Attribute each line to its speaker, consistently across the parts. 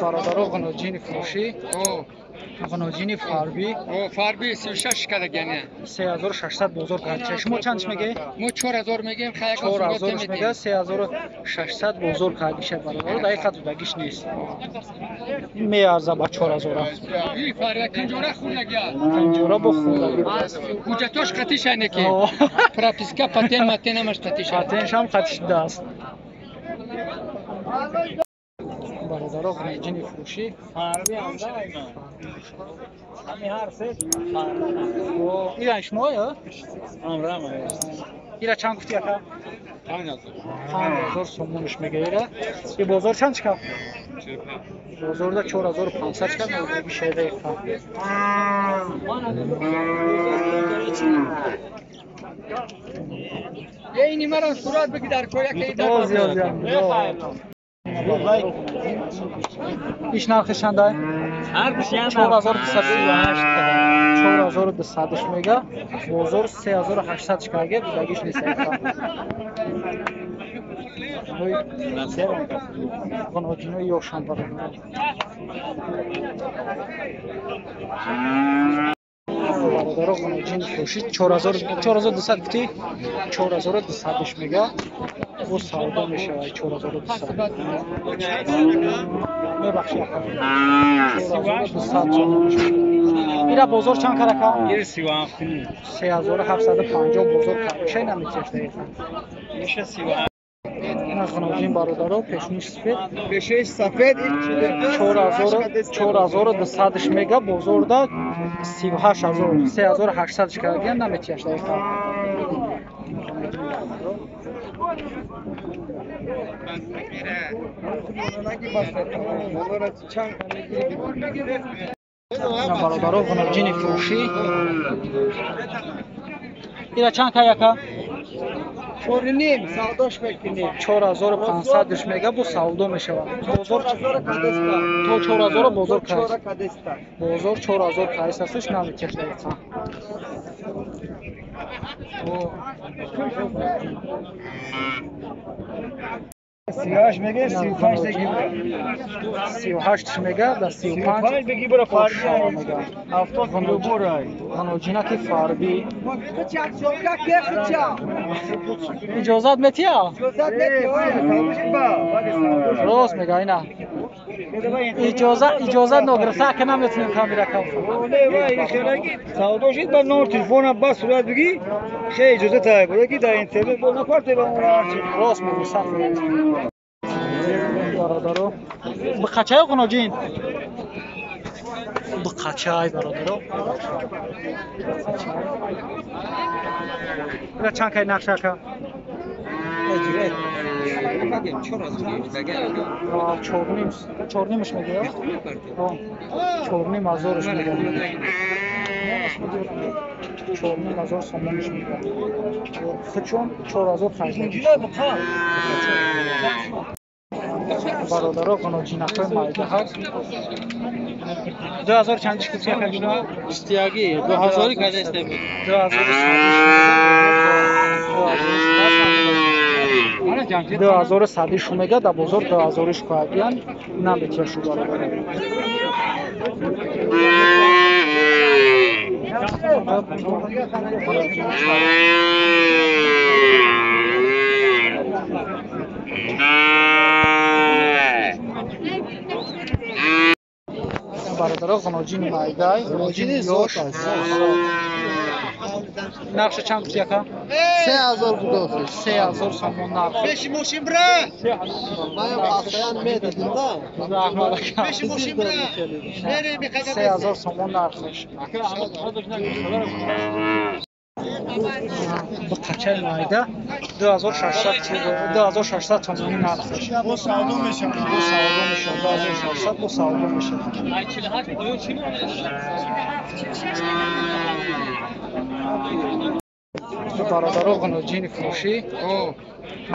Speaker 1: Бародаро ғуноҷини фурӯшӣ, ғуноҷини фарбӣ.
Speaker 2: Фарбӣ 36 кадагане.
Speaker 1: 3600 бозор кард. Шумо чандш мегӯед?
Speaker 2: Мо 4000 мегӯем, хай
Speaker 1: 4000 мегӯяд, 3600 бозор кардиша бародаро, дар ин қадр дудагиш нест. Меарза ба 4000.
Speaker 2: Ин фарбӣ кинҷора хӯрдагия.
Speaker 1: Кинҷора бо хӯрдагӣ.
Speaker 2: Ҳуҷҷатош қатиша неки. Прописка, патент, матен ҳамаш қатиша.
Speaker 1: Патентшам қатиш даст. Бародаро ғуноҷини фурӯшӣ. Ира шумо ё? Ира чанд гуфти ака? 5000 сомониш мега ира. И бозор чанд чикав? Бозорда 4500 чикав, мега шеда иқа.
Speaker 2: Ейни маро сурат бигир дар коя ки дар.
Speaker 1: Иш нархи чандай? 4238. 4200 мега. Бозор 3800 шкаге, будагиш нест. Ғуноҷинои ёшанд бародаро. Бародаро ғуноҷини фурӯшӣ 4200 гуфтӣ? 4200 мега. Бо савдо мешавад 4200. Мебахши ака. 4200 сомониш. Ира бозор чанд кар ака? 3750 бозор кар. Шай наметиаш дақиқан.
Speaker 2: Меша 37.
Speaker 1: Ина ғуноҷин бародаро пешуниш сафед.
Speaker 2: Пешаш сафед
Speaker 1: 4200 мега, бозорда 38000, 3800 карган наметиаш дақиқан. Бародаро ғуноҷини фурӯшӣ. Ира чанд кай ака?
Speaker 2: 4.5 савдош мекунем.
Speaker 1: 4500 мега бо савдо мешавад. Бозор то 4000 бозор кайс. Бозор 4000 кайс астш наметиаш дақиқан.
Speaker 2: 38 мега, 35 беги бра.
Speaker 1: 38 мега, да 35
Speaker 2: беги бра фарби. 70 кило бурай.
Speaker 1: Ғуноҷинаки фарбӣ. Иҷозат метия? Рост мега ина. Иҷозат ногирифта ака наметунем камера кам.
Speaker 2: Савдо шид ба номер телефона ба сурат бигӣ, хе иҷозат ай буда ки дар интернет бо напарте ба он ҳарчи.
Speaker 1: Рост мегӯ, саф. Бародаро, бқачай ғуноҷин? Бқачай бародаро. Ира чанд кай нақша ака? 4.5 мега? 4.5 ҳазорш мега. 4.5 ҳазор сомониш мега. Хучон 4000 харҷ. Бародаро ғуноҷинакҳои майдаҳак. 2000 чандиш гуфти ака?
Speaker 2: 21 2000 кадесте.
Speaker 1: 2100 шу мега, дар бозор 2000 шукоягиян наметияшу бародаро. Бародаро ғуноҷини майдай, ғуноҷини ёш. Нархша чанд гуфти ака?
Speaker 3: 3000 буд.
Speaker 1: 3000 сомон нарх.
Speaker 3: Пеши мошин бра. Ман постоянно медидим да.
Speaker 1: Раҳмат ака.
Speaker 3: Пеши мошин бра.
Speaker 1: 3000 сомон нархш. Бқачаи майда 2600 сомони нархш.
Speaker 3: Бо савдо мешавад.
Speaker 1: Бо савдо мешавад. 2600 бо савдо мешавад. Бародаро ғуноҷини фурӯшӣ.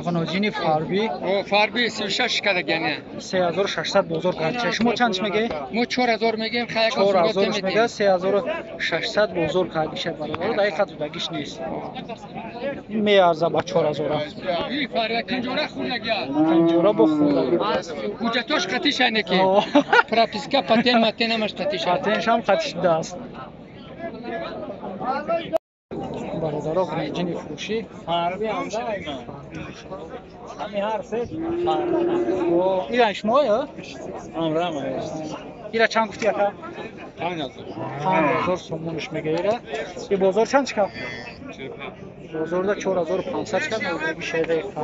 Speaker 1: Ғуноҷини фарбӣ.
Speaker 4: Фарбӣ 36 кадагяне.
Speaker 1: 3600 бозор кард. Шумо чанд мегӣ?
Speaker 4: Мо 4000 мегем, хай
Speaker 1: 4000 мега, 3600 бозор кардиша бародаро, дар хат дагиш нест. Меарза ба 4000.
Speaker 4: Ин фарбӣ канҷора хӯрдагия.
Speaker 1: Канҷора бо хӯрдагия.
Speaker 4: Ҳуҷҷатош қатишане ки. Прописка, патент, матен ҳамаш қатиша.
Speaker 1: Патентшам қатиш даст. Бародаро ғуноҷини фурӯшӣ.
Speaker 2: Фарбӣ ҳами ҳар се фарбӣ.
Speaker 1: Ира шумо ё?
Speaker 2: Амрам.
Speaker 1: Ира чанд гуфти ака?
Speaker 4: 5000.
Speaker 1: 5000 сомониш мега ира. И бозор чанд чика? Бозорда 4500 чика, мега шеда иқа.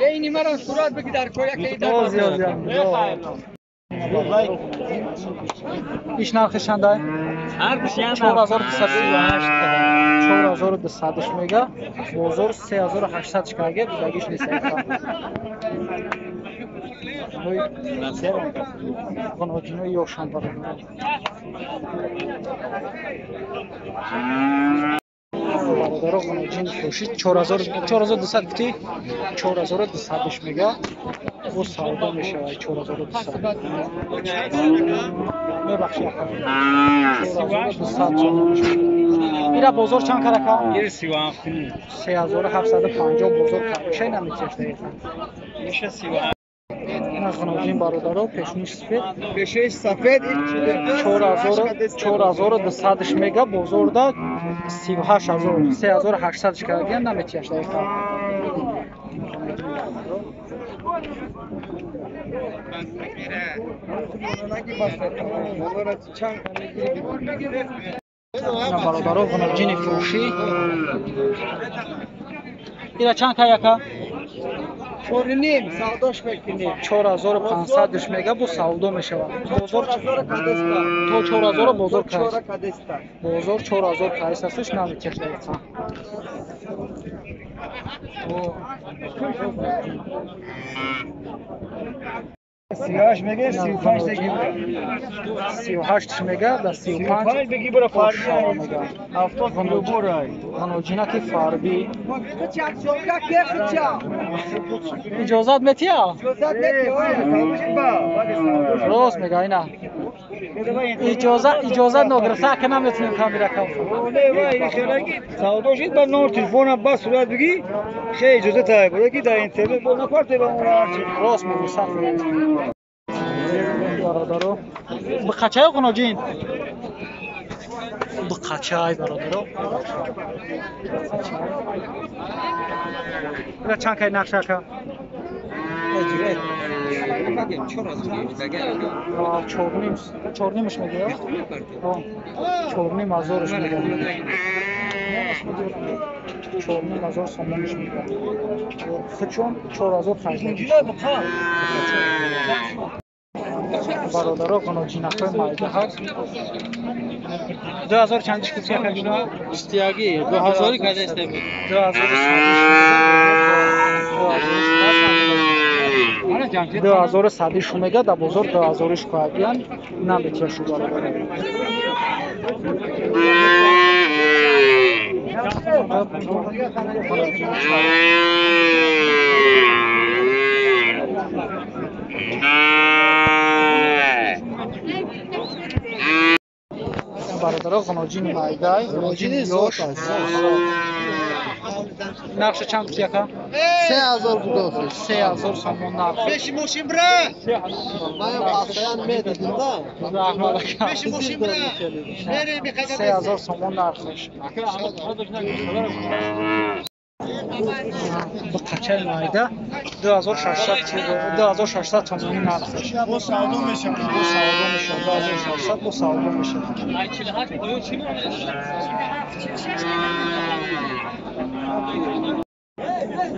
Speaker 4: Ейни мара сурат бигир дар коя ки дар.
Speaker 1: Иш нархи чандай? 4238. 4200 мега. Бозор 3800 чикаге, дагиш нест. Ғуноҷинои ёшанд бародаро. Бародаро ғуноҷин фурӯшӣ 4200 гуфтӣ? 4200 мега. Бо савдо мешавад 4200. Мебахши ака. 4200 сомониш. Ира бозор чанд кар ака?
Speaker 2: 37.
Speaker 1: 3750 бозор кар. Шай наметиаш дақиқан.
Speaker 2: Меша 37.
Speaker 1: Ина ғуноҷин бародаро, пешуниш сафед.
Speaker 3: Пешуниш сафед
Speaker 1: 4200 мега, бозорда 38000, 3800 кардагиян наметиаш дақиқан. Ина бародаро ғуноҷини фурӯшӣ. Ира чанд кай ака?
Speaker 3: 4.5 савдош мекунем.
Speaker 1: 4500 мега бо савдо мешавад. Бозор то 4000 бозор кард. Бозор 4000 кард астш наметиаш дақиқан.
Speaker 2: 38 мега, 35 беги.
Speaker 1: 38 мега, да 35
Speaker 2: беги бара фарбӣ мега. 70 кило борай.
Speaker 1: Ғуноҷинаки фарбӣ. Иҷозат метия? Рост мега ина. Иҷозат ногирифта ака наметунем камера кам.
Speaker 2: Савдо шид ба номер телефона ба сурат бигӣ, хе иҷозат ай буда ки дар интернет бо напарте ба он ҳарчи.
Speaker 1: Рост мегӯ саф. Бародаро, бақачай ғуноҷин? Бақачай бародаро. Ира чанд кай нақша ака? 4.5 мега? 4.5 мега. 4.5 сомониш мега. Хучон 4000 харид. Бародаро ғуноҷинакҳои майдаҳак. 2000 чандиш гуфти ака шумо?
Speaker 3: 21 2000 кадестем.
Speaker 1: 2100 шу мега, дар бозор 2000 шукоягиян наметия шу бародаро. Бародаро ғуноҷини майдай, ғуноҷини ёш. Нархша чанд гуфти ака?
Speaker 3: 3000 гуфт.
Speaker 1: 3000 сомон нарх.
Speaker 3: Пеши мошин бра. Ман постоянно медидим да.
Speaker 1: Раҳмат ака.
Speaker 3: Пеши мошин бра.
Speaker 1: 3000 сомон нархш. Бақачаи майда 2600 сомони нархш.
Speaker 3: Бо савдо мешавад.
Speaker 1: Бо савдо мешавад. 2600 бо савдо мешавад.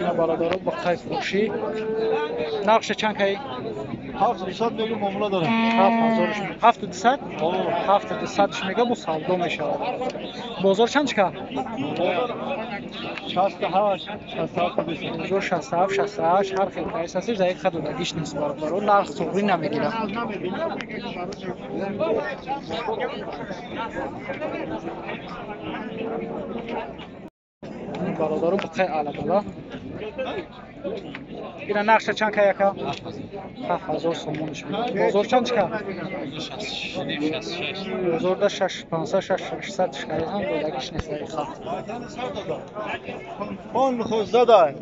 Speaker 1: Ина бародаро бақай фурӯшӣ. Нархша чанд кай?
Speaker 3: 700 мега муомила дорам.
Speaker 1: 7000 7200? 7200 мега бо савдо мешавад. Бозор чанд чика?
Speaker 3: 68 67
Speaker 1: бозор 67 68 ҳар хел прайс ҳастиш, дар як хат додагиш нест бародаро, нарх суғрӣ намегирад. Бародаро буқай алабала. Ина нақша чанд ка яка? 7000 сомониш мегирад. Бозор чанд чика? Бозор да 6500 6600 шикаи ҳам додагиш нест дар хат.
Speaker 3: Он худ зада.